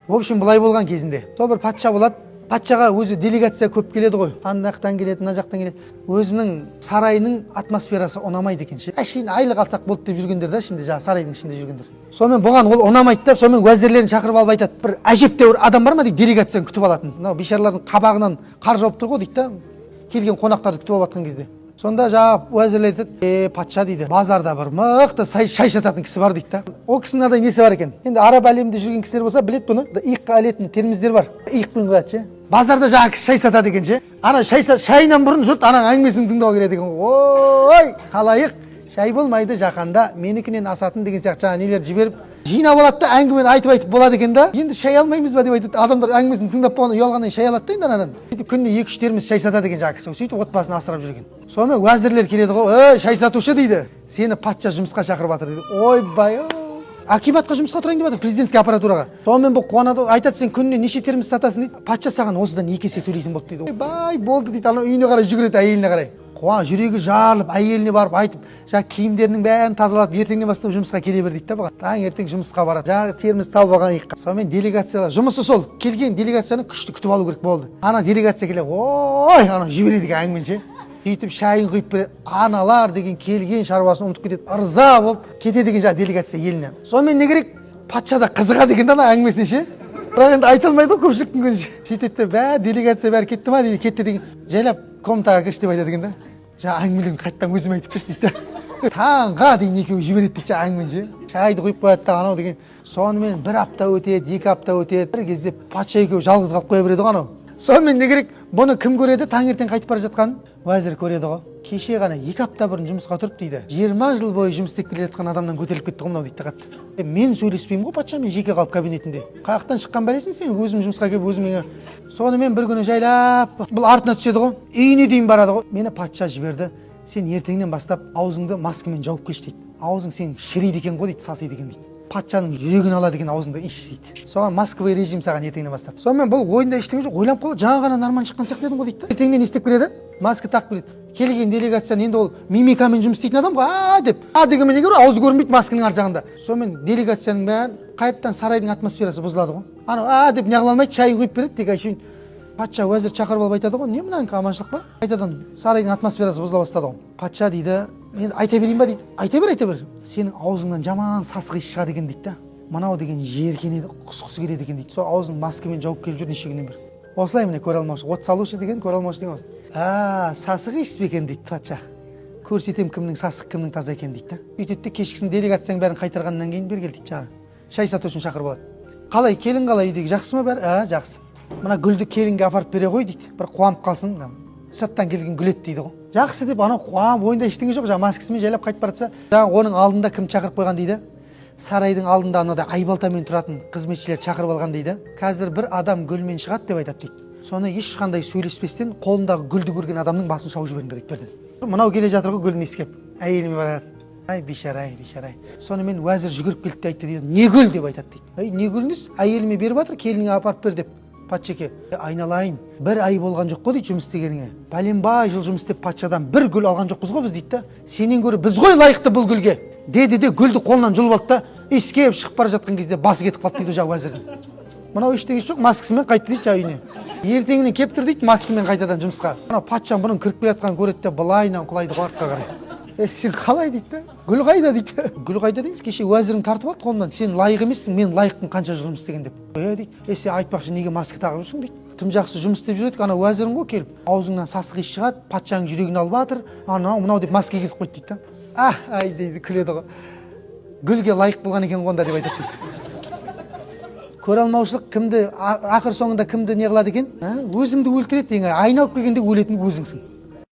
В общем, былай болған кезінде. Сол бір патша болады. Патшаға өзі делегация көп келеді ғой. Ана жақтан келеді, мына жақтан келеді. Өзінің сарайының атмосферасы ұнамайды екен ше. Әшейін айлық алсақ болды деп жүргендер да ішінде, жаңағы сарайдың ішінде жүргендер. Сонымен, бұған ол ұнамайды да, сонымен уәзірлерін шақырып алып айтады: «Бір әжептәуір адам бар ма, – дейді, – делегацияны күтіп алатын? Мынау бейшаралардың қабағынан қар жауып тұр ғой», – дейді да, келген қонақтарды күтіп алып жатқан кезде. Сонда жаңағы уәзірлер айтады: «Е, патша, – дейді, – базарда бір мықты шай сататын кісі бар», – дейді да. Ол кісінің мынадай несі бар екен. Енді араб әлемінде жүрген кісілер болса, біледі бұны. Иыққа ілетін термездер бар, иықпен қояды ше. Базарда жаңағы кісі шай сатады екен ше. Ана шай шайынан бұрын жұрт ананың әңгімесін тыңдауға келеді екен. «Ой, халайық, шай болмайды жаһанда менікінен асатын» деген сияқты жаңағы нелерді жіберіп, жинап алады да, әңгімені айтып айтып болады екен да. «Енді шай алмаймыз ба?» – деп айтады. Адамдар әңгімесін тыңдап болғаннан ұялғаннан кейін шай алады да енді анадан. Сөйтіп күніне екі үш термес шай сатады екен жаңағы кісі. Сөйтіп отбасын асырап жүрген. Сонымен уәзірлер келеді ғой: «Ей, шай сатушы, – дейді, – сені патша жұмысқа шақырып жатыр», – дейді. Ойбай, акиматқа жұмысқа тұрайын деп жатыр, президентский аппаратураға. Сонымен бұл қуанады, айтады: «Сен күніне неше термес сатасың?» – дейді. «Патша саған осыдан 2 есе төлейтін болды», – дейді. «Ойбай, болды», – дейді. Анау үйіне қарай жүгіреді, әйеліне қарай. Жүрегі жарылып, әйеліне барып айтып, жаңағы киімдерінің бәрін тазалап, «Ертеңнен бастап жұмысқа келе бер», – дейді да. Бұған таңертең жұмысқа барады, жаңағы термес салып алған иыққа. Сонымен делегациялар, жұмысы сол, келген делегацияны күшті күтіп алу керек болды. Ана делегация келеді, ой, анау жібереді екен әңгімені ше. Сөйтіп шайын құйып береді. Аналар деген келген шаруасын ұмытып кетеді, ырза болып кетеді екен жаңағы делегация еліне. Сонымен не керек, патша да қызығады екен да ана әңгімесіне ше, бірақ енді айта алмайды ғой көпшіліктің көзінше. Сөйтеді де, бәрі, делегация бәрі кетті ма дейді. «Кетті» деген. «Жайлап комнатаға кірші», – деп айтады екен да. «Жаңағы әңгімелерін қайтадан өзіме айтып берші», – дейді да. Таңға дейін екеуі жібереді дейді жаңағы әңгімені ше. Шайды құйып қояды да анау деген. Сонымен бір апта өтеді, 2 апта өтеді. Бір кезде патша екеуі жалғыз қалып қоя береді ғой анау. Сонымен не керек, бұны кім көреді таңертең қайтып бара жатқанын? Уәзір көреді ғой. «Кеше ғана, 2 апта бұрын жұмысқа тұрып, – дейді, – 20 жыл бойы жұмыс істеп келе жатқан адамнан көтеріліп кетті ғой мынау», – дейді да қатты. «Е, мен сөйлеспеймін ғой патшамен жеке қалып кабинетінде. Қай жақтан шыққан бәлесің сен, өзім жұмысқа келіп, өзім?» Сонымен бір күні жайлап бұл артына түседі ғой, үйіне дейін барады ғой. «Мені патша жіберді, сен ертеңнен бастап аузыңды маскамен жауып келші, – дейді. – Аузың сенің шіриді екен ғой, – дейді, – сасиды екен», – дейді. «Патшаның жүрегін алады екен аузыңды иіс», – дейді. «Соған масковый режим саған ертеңнен бастап». Сонымен бұл ойында ештеңе жоқ, ойланып қалады: «Жаңа ғана нормально шыққан сияқты едім ғой», – дейді да. Ертеңнен не істеп келеді? Маска тағып келеді. Келген делегацияны, енді ол мимикамен жұмыс істейтін адам ғой, «а» деп, а дегенмен не керек, аузы көрінбейді масканың ар жағында. Сонымен делегацияның бәрін, қайтадан сарайдың атмосферасы бұзылады ғой. Анау «а» деп неғыла алмайды, шайын құйып береді тек әшейін. Патша уәзір шақырып алып айтады ғой: «Не, мынанікі аманшылық па? Қайтадан сарайдың атмосферасы бұзыла бастады ғой». «Патша, – дейді, – енді айта берейін ба?» – дейді. «Айта бер, айта бер». «Сенің аузыңнан жаман сасық иіс шығады екен, – дейді да, – мынау деген жеркенеді, құсқысы келеді екен», – дейді. «Сол аузын маскамен жауып келіп жүр неше күннен бері осылай». Міне, көре алмаушы, от салушы деген, көре алмаушы деген осы. «А, сасық иіс пе екен? – дейді патша. – Көрсетемін кімнің сасық, кімнің таза екенін», – дейді да. Сөйтеді де, кешкісін делегацияның бәрін қайтарғаннан кейін: «Бері кел», – дейді. Жаңағы шай сатушыны шақырып алады. «Қалай, келін қалай, үйдегі жақсы ма бәрі?» «А, жақсы». «Мына гүлді келінге апарып бере ғой, – дейді, – бір қуанып қалсын, мына сырттан келген гүл еді», – дейді ғой. «Жақсы», – деп анау қуанып, ойында ештеңе жоқ, жаңағы маскасымен жайлап қайтып бара жатса, жаңағы оның алдында кім шақырып қойған дейді? Сарайдың алдында анадай айбалтамен тұратын қызметшілер шақырып алған дейді. «Қазір бір адам гүлмен шығады деп айтады, – дейді. – Соны ешқандай сөйлеспестен, қолындағы гүлді көрген адамның басын шауып жіберіңдер», – дейді бірден. Мынау келе жатыр ғой гүлін иіскеп, әйеліме барады. Ай, бейшара, ай, бейшара, ай. Сонымен уәзір жүгіріп келді де айтты дейді: «Не гүл?» – деп айтады дейді. «Ей, не гүл несі? Әйеліме беріп жатыр, келініңе апарып бер деп». «Патшеке, айналайын, бір ай болған жоқ қой, – дейді, – жұмыс істегеніңе. Пәленбай жыл жұмыс істеп, патшадан бір гүл алған жоқпыз ғой біз, – дейді да, – сенен гөрі біз ғой лайықты бұл гүлге», – деді де, гүлді қолынан жұлып алды да, иіскеп шығып бара жатқан кезде басы кетіп қалды дейді жаңағы уәзірдің. Мынау ештеңесі жоқ, маскасымен қайтты дейді жаңағы үйіне. Ертеңіне келіп тұр дейді маскамен қайтадан жұмысқа. Анау патша бұның кіріп келе жатқанын көреді де, былайынан құлайды ғой артқа қарай. «Е, сен қалай?» – дейді да. «Гүл қайда?» – дейді. «Гүл қайда деңіз? Кеше уәзірің тартып алды қолымнан, сен лайық емессің, мен лайықпын қанша жыл жұмыс істеген деп». «Е», – дейді. «Е, сен айтпақшы, неге маска тағып жүрсің?» – дейді. «Тым жақсы жұмыс істеп жүр едік, ана уәзірің ғой келіп, аузыңнан сасық иіс шығады, патшаның жүрегін алып жатыр, анау мынау деп маска кигізіп қойды», – дейді да. «А, ай», – дейді, күледі ғой. «Гүлге лайық болған екен ғой онда», – деп айтады дейді. Көре алмаушылық кімді ақыр соңында кімді не қылады екен? А? Өзіңді өлтіреді. Ең айналып келгенде өлетін өзіңсің.